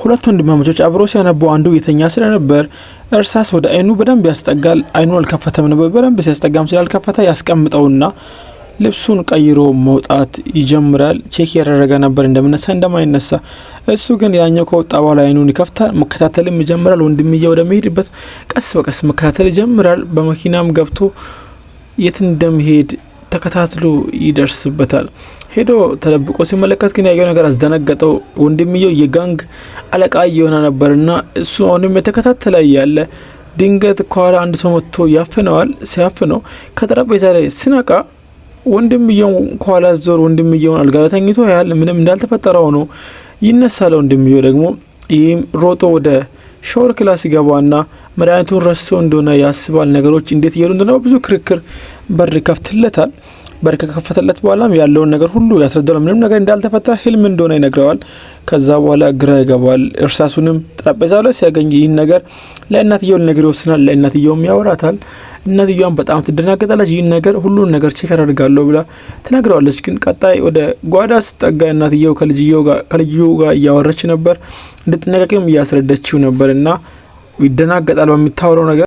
ሁለት ወንድማማቾች አብሮ ሲያነቡ አንዱ የተኛ ስለነበር እርሳስ ወደ አይኑ በደንብ ያስጠጋል። አይኑ አልከፈተም ነበር። በደንብ ሲያስጠጋም ስላልከፈተ ያስቀምጠውና ልብሱን ቀይሮ መውጣት ይጀምራል። Check እያደረገ ነበር እንደምነሳ እንደማይነሳ። እሱ ግን ያኛው ከወጣ በኋላ አይኑን ይከፍታል፣ መከታተልም ይጀምራል። ወንድምየው ወደሚሄድበት ቀስ በቀስ መከታተል ይጀምራል። በመኪናም ገብቶ የት እንደሚሄድ ተከታትሎ ይደርስበታል። ሄዶ ተደብቆ ሲመለከት ግን ያየው ነገር አስደነገጠው። ወንድምየው የ gang አለቃ እየሆነ ነበርና እሱ አሁንም የተከታተለ እያለ ድንገት ከኋላ አንድ ሰው መጥቶ ያፍነዋል። ሲያፍነው ከጠረጴዛ ላይ ሲነቃ ወንድምየው ከኋላ ዞር ወንድምየውን አልጋ ላይ ተኝቶ ያህል ምንም እንዳልተፈጠረ ሆኖ ይነሳል። ወንድምየው ደግሞ ይህም ሮጦ ወደ shower class ይገባና መድኃኒቱን ረስቶ እንደሆነ ያስባል። ነገሮች እንዴት እየሄዱ እንደሆነ ብዙ ክርክር በር ይከፍትለታል። በር ከከፈተለት በኋላም ያለውን ነገር ሁሉ ያስረዳዋል። ምንም ነገር እንዳልተፈጠረ ህልም እንደሆነ ይነግረዋል። ከዛ በኋላ ግራ ይገባል። እርሳሱንም ጠረጴዛው ላይ ሲያገኝ ይህን ነገር ለእናትየው ሊነግር ይወስናል። ለእናትየውም ያወራታል። እናትየዋም በጣም ትደናገጣለች። ይህን ነገር ሁሉን ነገር check አደርጋለሁ ብላ ትነግረዋለች። ግን ቀጣይ ወደ ጓዳ ስትጠጋ እናትየው ከልጅየው ጋር እያወረች ነበር። እንድትጠነቀቅም እያስረዳችው ነበር እና ይደናገጣል በምታወራው ነገር።